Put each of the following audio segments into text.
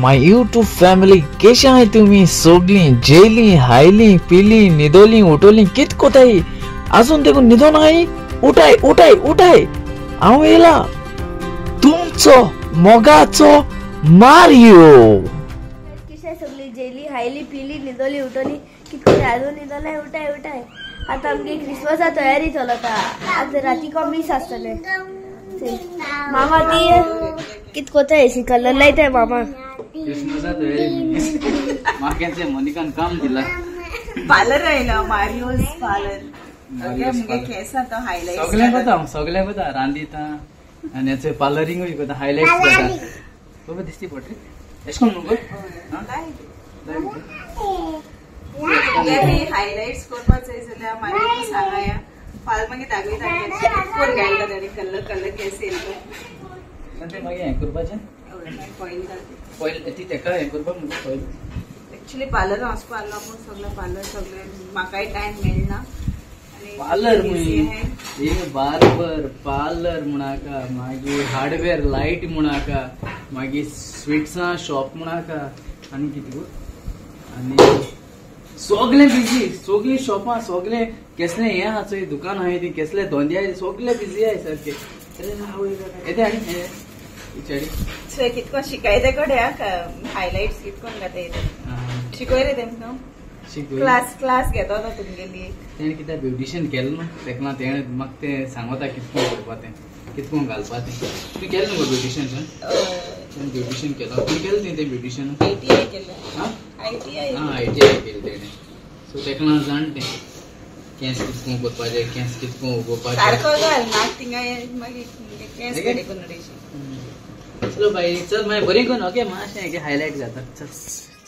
My YouTube family केशे आहाय तुमी सोगलीं जेली हायली पिली न्हिदोली उठोली कित कोताय आजून देखून न्हिदोन आहाय उठाय उठाय उठाय हांव येयला तुमचो मोगाचो मारियो। केशे सगळी जेली हायली पिली न्हिदोली उठोली कित कोताय आजून न्हिदोलाय उठाय उठाय। आतां आमगे क्रिसमसा तयारी चलता आतां राती मीस आसतलें। मामा ती कित कोताय अशी कलर लायताय मामा। क्रिसमसा तयारी माक्यांचे मोनिकान काम दिला पार्लर आयला मारियोस पार्लर। ओके मुगे केस तो हायलाइट्स सगळे कोता सगळे कोता रांदिता आणि याचे पार्लरिंगूय कोता हायलाइट्स कोता बाबा दिसती पडली एश कोण न्हू गो हायलाइट्स करपाक जाय जाल्यार मारियो सांगाया फाल मागीर दाखयता कोण घालता ताणी कलर कलर केस येयलो ते मागीर हें करपाचें फॉयल घालता फॉयल ती तेका हें करपाक मुगो फॉयल। एक्चुअली पार्लर वचपा आसलो पूण सगळें पार्लर सगळें म्हाकाय टायम मेळना। पार्लर हे बार्बर पार्लर म्हणाका मागीर हार्डवेअर लायट म्हणाका मागीर स्वीट्सां शॉप म्हणाका आनी कितें आनी सगळें बिजी सगळीं शॉपां सगळें केसलें हें आहा चोय दुकान आहाय ती केसले धंदे आहाय सगळे बिजी आहाय सारके। येते आनी विचारी सो कितको शिकायते कडे हायलाइट्स कितको घाता शिकय रे तेमकां क्लास क्लास घेता तो तुमगेली तेणें कितें ब्युटिशियन केलें न्हू तेका तेणें म्हाका तें सांगता कितको करपा तें कितको घालपा तें। तुवें केलें न्हू गो ब्युटिशियन? तेणें ब्युटिशियन केलां। तुवें केलें तें ब्युटिशियन? आयटीआय केलें। आयटीआय आं आयटीआय केलें तेणें। सो तेका जाण तें केंस कितको करपाचें केंस कितको उगोवपाचें सारको घाल नाक थिंगा मागीर केंस कडेन करून उडयशी। चलो बाई चल मागीर बरी करून ओके मातशें हायलायट जाता। चल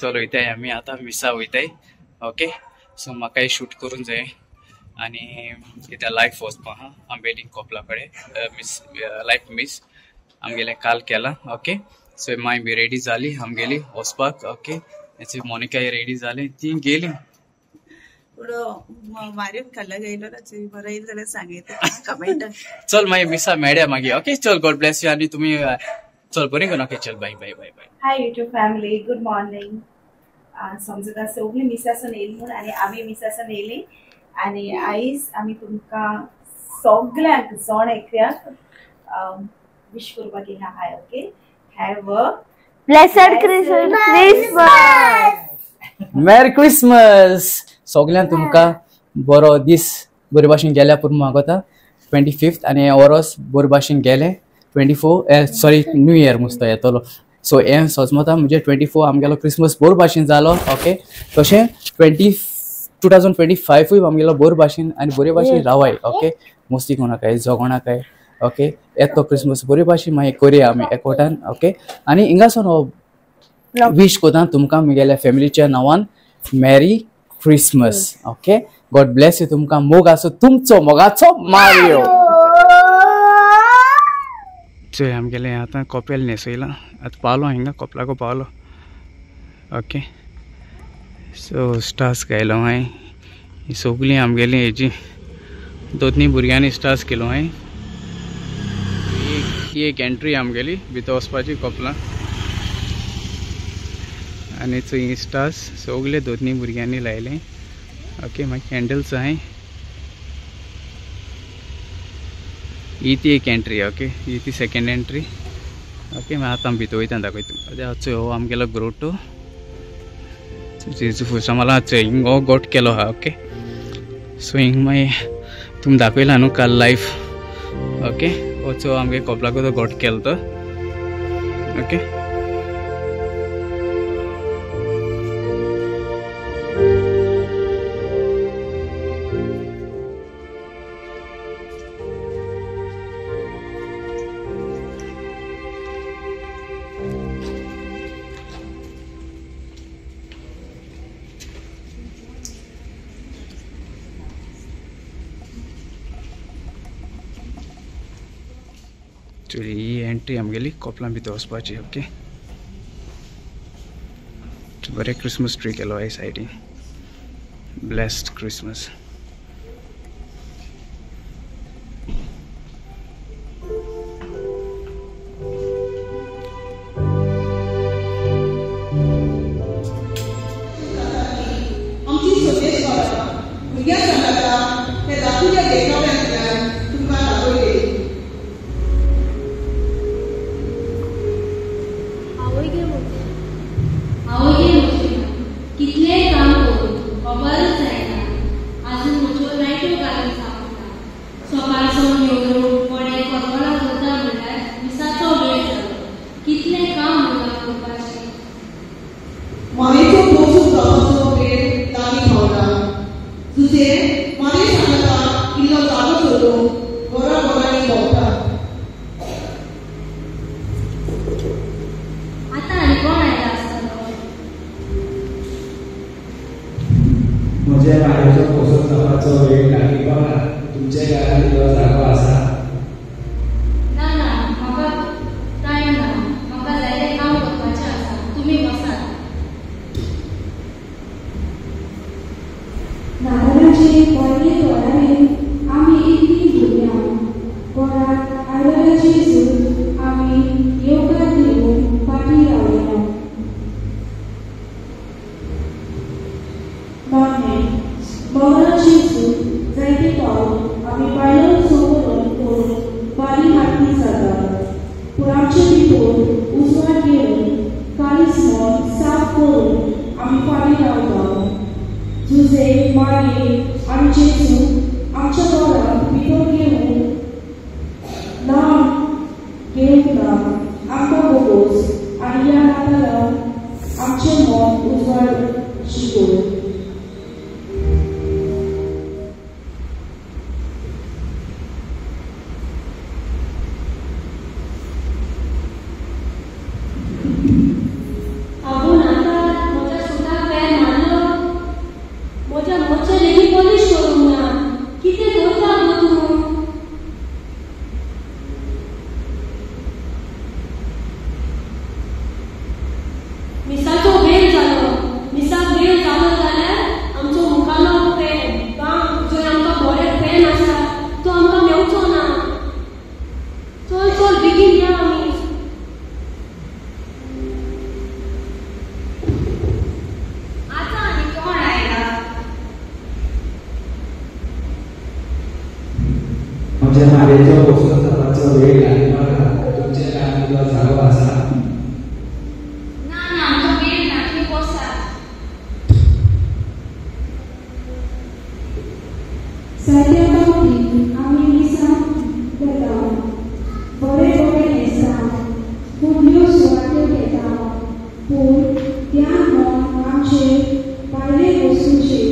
चल वयताय आमी आतां मिसा वयताय। ओके सो म्हाकाय शूट करूंक जाय आनी कित्याक लायफ वचपा आहा आंबेली कोपला कडेन मिस लायफ मिस आमगेलें काल केलां। ओके सो मागीर बी रेडी जाली आमगेली वचपाक। ओके मोनिकाय रेडी जाली ती गेली। चल मागीर मिसा मेळया मागीर। ओके चल गॉड ब्लेस you आनी तुमी चल बरी करून। ओके चल bye bye bye bye. Hi YouTube family, good morning. समजता सगळीं मिसासून येयली म्हूण आनी आमी मिसासून येयली आनी आयज आमी तुमकां सगळ्यांक जण एकल्याक विश करपाक येयला हाय। Okay have a blessed Christmas. Merry Christmas सगळ्यांक तुमकां बरो दीस बरे भाशेन गेल्या पूण मागता 25 आनी वरोस बरे भाशेन गेलें 24 सॉरी न्यू इयर मुस्तो येतलो। सो हें सोजमता म्हणजे 24 आमगेलो क्रिसमस बरो भाशेन जालो। ओके तशें 2025 आमगेलो बरो भाशेन आनी बरे भाशेन रावाय। ओके मस्ती कोणाकाय झगणाकाय। ओके येतो क्रिसमस बरे भाशेन मागीर करया आमी एकवटान। ओके आनी हिंगासून हो विश कोता तुमकां म्हगेल्या फॅमिलीच्या नांवान merry Christmas. Okay God bless you. तुमकां मोग आसूं तुमचो मोगाचो मारियो। चोय आमगेलें आतां कोपेल न्हेसयलां आतां पावलो हिंगा कोपलाको पावलो। ओके सो स्टार्स घायलो हांवें ही सगळीं आमगेलीं हेजी दोन भुरग्यांनी स्टार्स केलो हांवें। ही एक एंट्री आमगेली भितर वचपाची कोपलां आनी चोय स्टार्स सगळे दोन भुरग्यांनी लायले। ओके मागीर कॅन्डल्स आहाय। ही ती एक एंट्री। ओके ही ती सेकेंड एंट्री। ओके मागीर आतां भितर वयता दाखयता। चोय हो आमगेलो ग्रोटो जेजू फुसामाला चोय हिंग हो गोट केलो आहा। ओके सो हिंग मागीर तुमी दाखयला न्हू काल लायफ। ओके हो चोय आमगे कोपलाको तो गोट केलो तो। ओके ही एंट्री आमगेली कोपलां भितर वचपाची। ओके बरें क्रिसमस ट्री केलो ह्या सायडीन। Blessed Christmas. म्हज्या मायेचो पोसो जावपाचो वेळ लागीं पावला. तुमच्या घरांत इल्लो जागो आसा? ना ना, म्हाका टायम ना, म्हाका जायतें काम करपाचें आसा, तुमी बसात. नातालाचे पयले तयारेन आमी इतलीं भुरग्यां घरांत आयदनाची सूत आमी येवकार दिवन फाटीं रावया. मागीर मगराची सूत जायते पावट आमी बायलो सोबत करून बारी हाती जाता, पूण आमचे भितर उजवाड घेवन काळीज मन साफ करून आमी फाटीं रावता. जुजे मागीर आनी जेजू आमच्या घरांत भितर घेवन ना घेवंक ना आमकां गोगोस आनी ह्या नातालाक आमचें मन उजवाड शिकोवन. मिसाचो वेळ जालो, मिसाक वेळ जालो जाल्यार आमचो मुखालो पेन बांक जंय आमकां बरें पेन आसा तो आमकां मेवचो ना. चल चल बेगीन या आमी. आतां आनी कोण आयला? म्हज्या मायेचो पोसो जावपाचो वेळ लागीं पावला. तुमच्या घरांत इल्लो जागो आसा? जायत्या फावटी आमी मिसाक वता, बरे बरे न्हेसता, फुडल्यो सुवात्यो घेता, पूण ध्यान मन आमचें भायले वस्तूचेर,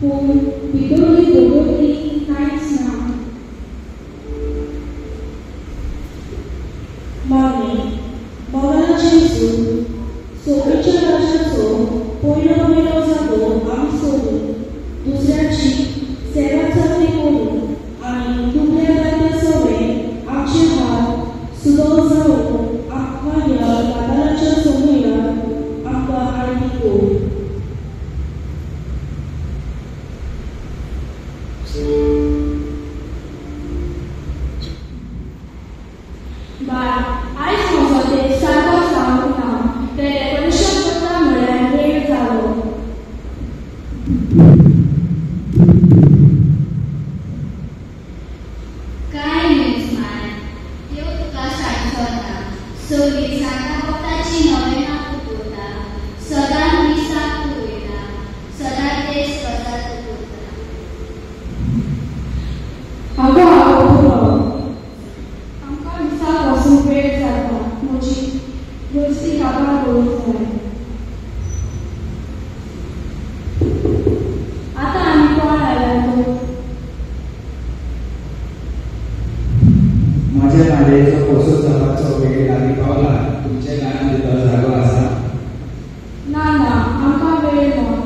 पूण भितरली दवरली कांयच ना. मागीर मगराचे सूत सोबीच्या राजाचो पयलो पयलो जागो आमी सोडून दुसऱ्याची सेवा चाकरी करून आनी दुबळ्या जायते सगळे आमचे हात सुदळ जावन आमकां ह्या नातालाच्या समयार आमकां आयती कर. बाय, आयज म्हजो ते सारको जावंक ना, तें डेकोरेशन करता म्हळ्यार वेळ जालो. काय न्यूज माय, देव तुका सांगचो ना. सगळीं सांता भक्ताची नवेना तूं करता, सदांच मिसाक तूं वयता, सदांच तेच गजाल तूं करता. आगो आगो पुरो, आमकां मिसाक वचूंक वेळ जाता, म्हजी दोस्ती काबार करूंक जाय. आतां आनी कोण आयला तो? म्हज्या मायेचो पोसो जावपाचो वेळ लागीं पावला. तुमच्या घरांत इल्लो जागो आसा? ना ना, आमकां वेळ ना.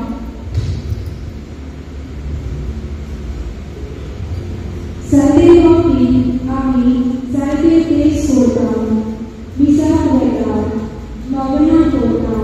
जायते फावटी आमी जायते तेज सोडटा, मिसाक वयता, नवेना करता,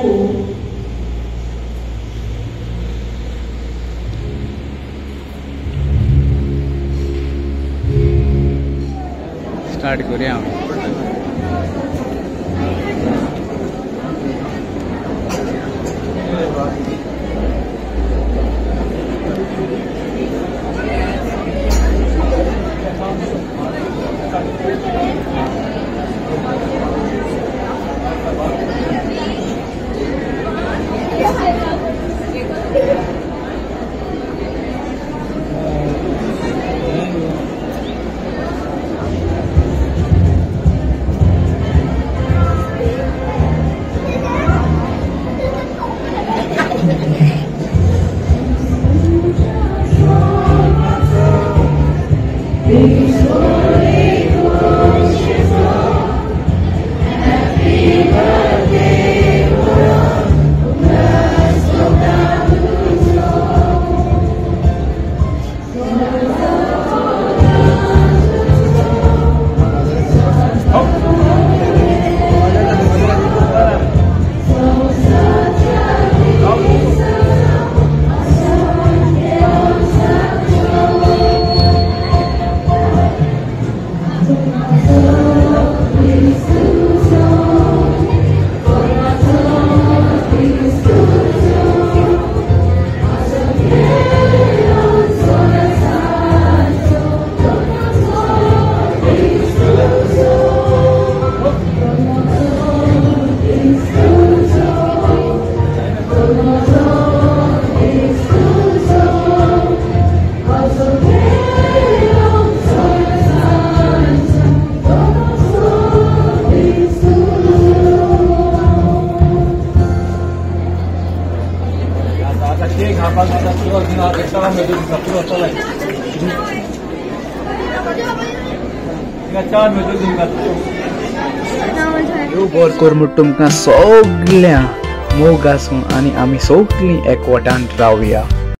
कोर. स्टार्ट करूया आमी. देव बरो कर म्हूण तुमकां सगळ्यां मोग आसूं आनी आमी सगळीं एकवटान रावया.